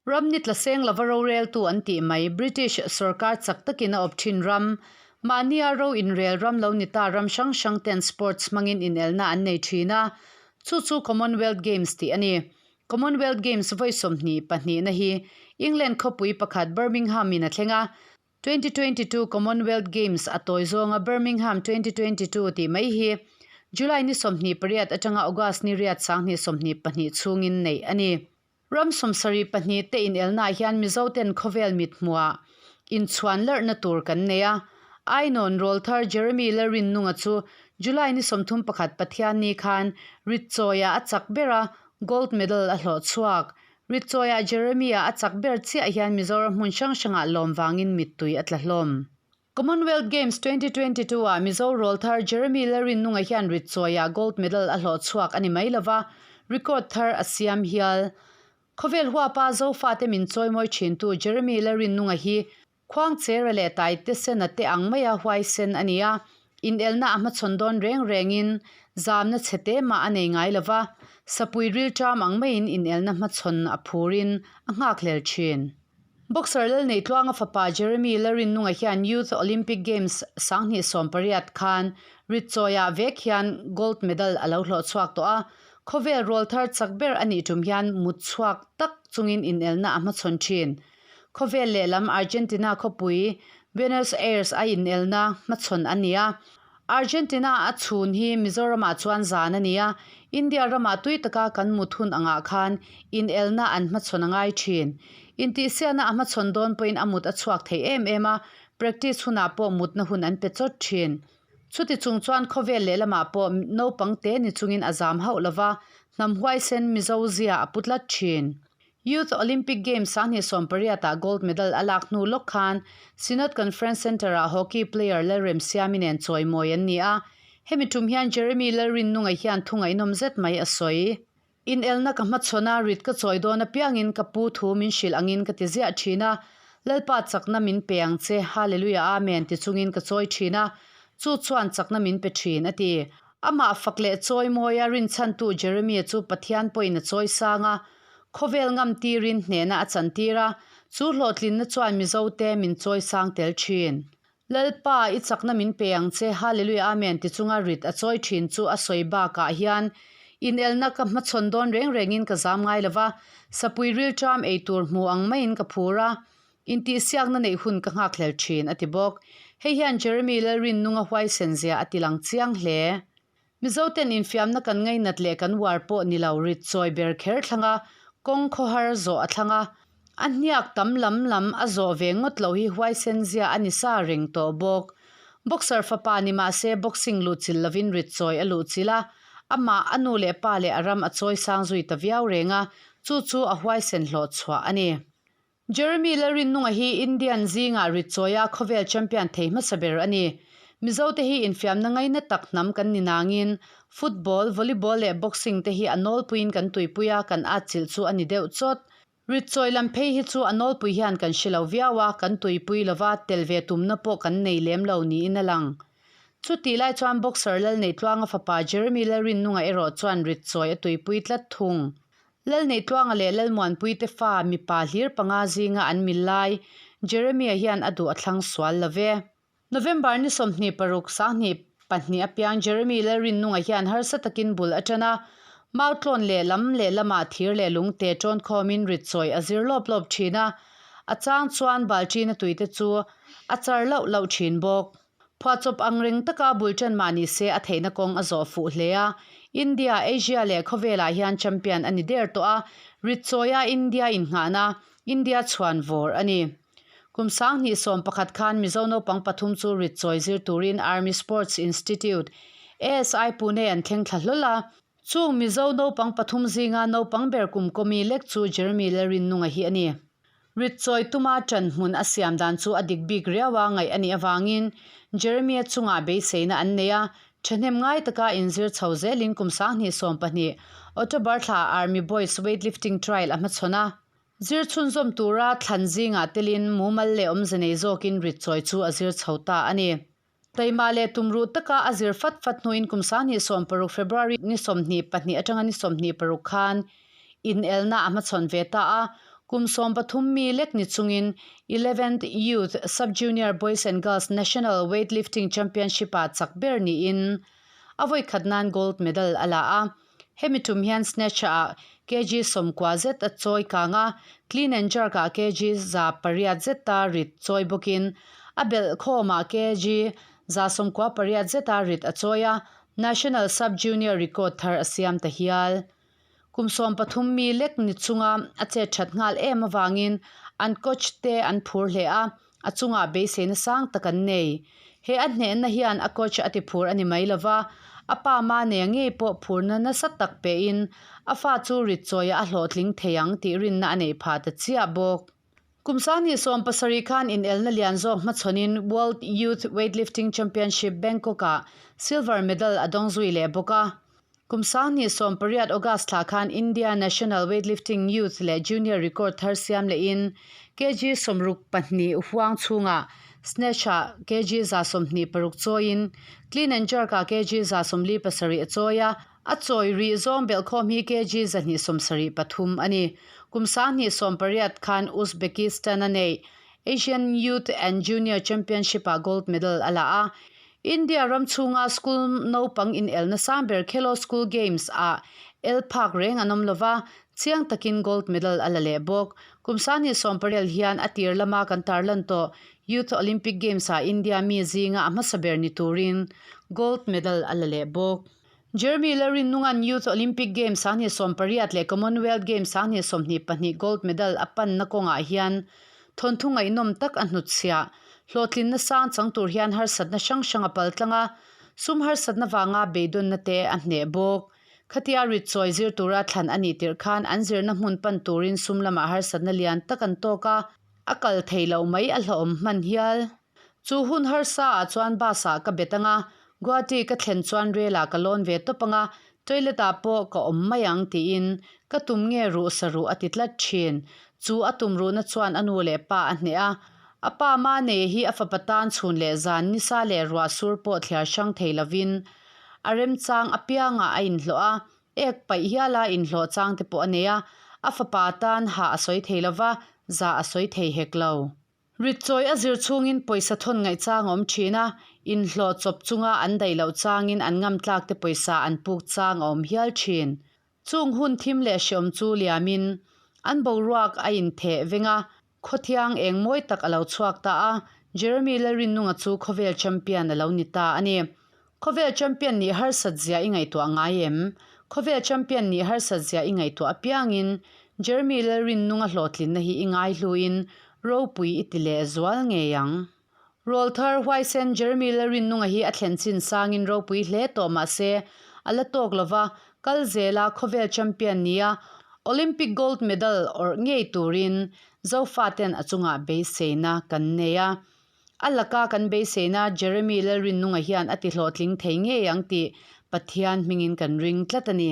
Ram ni tla seng lova roreltu an tih mai British sorkar chak takin a awp thin ram, mahnia ro inrel ram lo ni ta ram hrang hrang ten sports hmangin inelna an nei thin a, chu chu Commonwealth Games tih a ni. Commonwealth Games vawi 22 na hi England khawpui pakhat Birmingham in a thleng a, 2022 Commonwealth Games a tawi zawnga Birmingham 2022 tih mai hi July ni 28 atanga August ni riat 2022 chhungin neih a ni. Ram 72 te inelnaah hian Mizoten khawvel mit hmuhah inchhuan larhna tur kan nei a. Ainawn rawlthar Jeremy Lalrinnunga chu July ni 31 Pathianni khan ritchawiah a chak ber a, gold medal a hlawh chhuak. Ritchawiah Jeremy-a a chak ber chiah hian Mizoram hmun hrang hrangah lawm vangin mittui a tla hlawm. Commonwealth Games 2022 ah Mizo rawlthar Jeremy Lalrinnunga hian ritchawiah gold medal a hlawh chhuak a ni mai lova, record thar a siam hial. Khawvel huapa Zofate min chawimawi thintu Jeremy Lalrinnunga hi Khuangchera leh Taitesena te ang maia huaisen a ni a, inelna a hmachhawn dawn reng rengin zamna chhe te mah a nei ngai lova, sapui rilṭam ang maiin inelna hmachhawn a phurin a nghakhlel thin. Boxer Lalneihtluanga fapa Jeremy Lalrinnunga hian Youth Olympic Games 2018 khan ritchawiah vek hian gold medal a lo hlawh chhuak tawh a, khawvel rawlthar chak ber a nih tum hian mut chhuak tak chungin inelna a hmachhawn thin. Khawvel lehlam Argentina khawpui Buenos Aires a inelna hmachhawn a ni a. Argentina a chhun hi Mizoramah chuan zan a ni a, India ramah tui taka kan mut hun angah khan inelna an hmachhawn a ngai thin. Intihsiahna a hmachhawn dawn pawhin a mut a chhuak thei em em a, practice hunah pawh mutna hun an pe chawt thin. Chuti chung chuan khawvel lehlamah pawh naupang te ni chungin a zam hauh lova, hnam huaisen Mizo zia a pu tlat thin. Youth Olympic Games 2018 ah gold medal a lak hnu lawk khan Synod Conference Centre ah hockey player Lalrem Siami nen chawimawi an ni a. Hemi tum hian Jeremy Lalrinnunga hian thu ngaihnawm zet mai a sawi. Inelna ka hmachhawn a, rit ka chawi dawn apiangin ka pu thu min hrilh angin ka ti ziah thin a, Lalpa chakna min pe ang che, Hallelujah Amen ti chungin ka chawi thin a, chu chuan chakna min pe thin, a ti. Amah fak leh chawimawia rinchhantu Jeremia chu Pathian pawhin a chawi sang a, Khawvel ngam tirin hnehna a chantir a, chu hlawhtlinna chuan Mizote min chawi sang tel thin. Lalpa, i chakna min pe ang che, Hallelujah Amen ti chunga rit a chawi thin chu a sawi bakah hian inelna ka hmachhawn dawn reng rengin ka zam ngai lova, sapui rilṭam ei tur hmu ang maiin ka phur a, intihsiakna neih hun ka nghakhlel thin, a ti bawk. Hei hian Jeremy Lalrinnunga huaisen zia a tilang chiang hle. Mizoten infiamna kan ngainat leh kan uar pawh ni lo rit chawi ber kher thlang a, kawng khawhar zawh a thlang a. A hniak tam lam lam a zawh ve ngawt loh hi huaisen zia a ni sa reng tawh bawk. Boxer fapa ni mah se boxing luhchilh lovin rit chawi a luhchilh a, amah a nu leh pa leh a ram a chawi sang zui ta viau reng a, chu chu a huaisen hlawh chhuah a ni. Jeremy Lalrinnunga hi Indian zingah rit chawia khawvel champion thei hmasa ber a ni. Mizote hi infiamna ngaina tak hnam kan ni nangin football, volleyball leh boxing te hi a nawlpuiin kan tuipui a, kan atchilh chu a ni deuh chawt. Rit chawi lam phei hi chu a nawlpui hian kan hre lo viau a, kan tuipui lova tel ve tumna pawh kan nei lem lo niin a lang. Chutih lai chuan boxer Lalneihtluanga fapa Jeremy Lalrinnunga erawh chuan rit chawi a tuipui tlat thung. Lalneihtluanga leh Lalmuanpuite fa mipa hlir panga zinga an mil lai, Jeremia hian a duh a thlang sual lo ve. November ni 26, 2002 apiang Jeremy Lalrinnunga hian harsa takin bul a tan a, mautlawn leh lam leh lamah thir leh lungte tawn khawmin rit chawi a zir lawp lawp thin a, a chang chuan balṭina tuite chu a char lauh lauh thin bawk. Phuahchawp ang reng taka bul ṭan mah ni se a theihna kawng a zawh fuh hle a. India, Asia leh khawvelah hian champion a ni der tawh a, rit chawia India innghahna, India chhuan vawr a ni. Kum 2011 khan Mizo naupang pathum chu rit chawi zir turin Army Sports Institute, ASI Pune an thleng thla hlawl a. Chung Mizo naupang pathum zinga naupang ber kum kawmi lek chu Jeremy Lalrinnunga hi a ni. Rit chawi tuma ṭan hmun a siam dan chu a dik bik riau a ngaih a nih avangin Jeremia chungah beiseina an nei a, ṭhahnem ngai taka inzir chho zelin kum 2012 October thla Army Boys Weightlifting Trial a hmachhawn a. Zir chhunzawm tura thlan zingah telin mumal leh awmze nei zawkin rit chawi chu a zir chho ta a ni. Taima leh tumruh taka a zir fat fat hnuin kum 2016 February ni 22 atanga ni 26 khan inelna a hmachhawn ve ta a. Kum 13 mi lek ni chungin Eleventh Youth Sub-Junior Boys and Girls National Weightlifting Championship-ah chak ber niin a vawi khat nan gold medal a la a. Hemi tum hian snatch-ah kg 90 zet a chawi kang a, clean and jerk-ah kg 108 zeta rit chawi bawkin a belh khawmah kg 198 zeta rit a chawi a, National Sub-Junior record thar a siam ta hial. Kum 13 mi lek ni chunga a chet that nghal em avangin an coach te an phur hle a, a chungah beiseina sang tak an nei. He a hnehna hian a coach a ti phur a ni mai lova, a pa ma nea ngei pawh phurna nasa tak pein a fa chu rit chawiah a hlawhtling thei ang tih rinna a neih phah ta chiah bawk. Kum 2017 khan inelna lian zawk hmachhawnin World Youth Weightlifting Championship Bangkok-ah silver medal a dawng zui leh bawk a. Kum 2018 August thla khan India National Weightlifting Youth leh Junior record thar siam lehin kg 62 huang chhungah snatch-ah kg 126 chawiin clean and jerk-ah kg 147 a chawi a, a chawi rih zawng belhkhawm hi kg 273 a ni. Kum 2018 khan Uzbekistan a neih Asian Youth and Junior Championship-ah gold medal a la a. India ram chhunga school naupang inelna sang ber Khelo School Games ah el phak reng an awm lova, chiang takin gold medal a la leh bawk. Kum 2018 hian a tir lama kan tarlan tawh Youth Olympic Games ah India mi zinga a hmasa ber ni turin gold medal a la leh bawk. Jeremy Lalrinnunga'n Youth Olympic Games 2018 leh Commonwealth Games 2022 gold medal a panna kawngah hian thawnthu ngaihnawm tak a hnutchhiah. Hlawhtlinna sang chang tur hian harsatna hrang hrang a pal tlang a, sum harsatna vanga beidawnna te a hneh bawk. Khatia rit chawi zir tura thlan a nih tirh khan an zirna hmun pan turin sum lamah harsatna lian tak an tawk a, a kal thei loh mai a hlauhawm hman hial. Chu hun harsa ah chuan bus ah ka bet anga, Guwahati ka thlen chuan rel ah ka lawn ve tawp anga, toilet ah pawh ka awm mai ang tiin ka tum nge ruh sa ruh a ti tlat thin. Chu a tum ruhna chuan a nu leh pa a hneh a, a pa ma nei hi a fapa tan chhun leh zan nisa leh ruah sur pawh thliar hrang thei lovin a remchang apiangah a inhlawh a, ek paih hiala inhlawh chang te pawh a nei a, a fapa tan hah a sawi thei lova, zah a sawi thei hek lo. Ritchawi a zir chhungin pawisa thawn ngaih chang a awm thin a, inhlawh chawp chunga an daih loh changin an ngam tlak te pawisa an puk chang a awm hial thin. Chung hun thim leh hreawm chu liamin an boruak a intheh veng a, khawthiang eng mawi tak a lo chhuak ta a, Jeremy Lalrinnunga chu khawvel champion a lo ni ta a ni. Khawvel champion nih harsat zia i ngaihtuah ngai em? Khawvel champion nih harsat zia i ngaihtuah apiangin Jeremy Lalrinnunga hlawhtlinna hi i ngaihluin ropui i ti leh zual ngei ang. Rawlthar huaisen Jeremy Lalrinnunga hi a thlen chin sangin ropui hle tawh mah se a la tawk lova, kal zela khawvel champion nia Olympic gold medal awrh ngei turin Zofaten a chungah beiseina kan nei a. A laka kan beiseina Jeremy Lalrinnunga hian a ti hlawhtling thei ngei ang tih Pathian hmingin kan ring tlat a ni.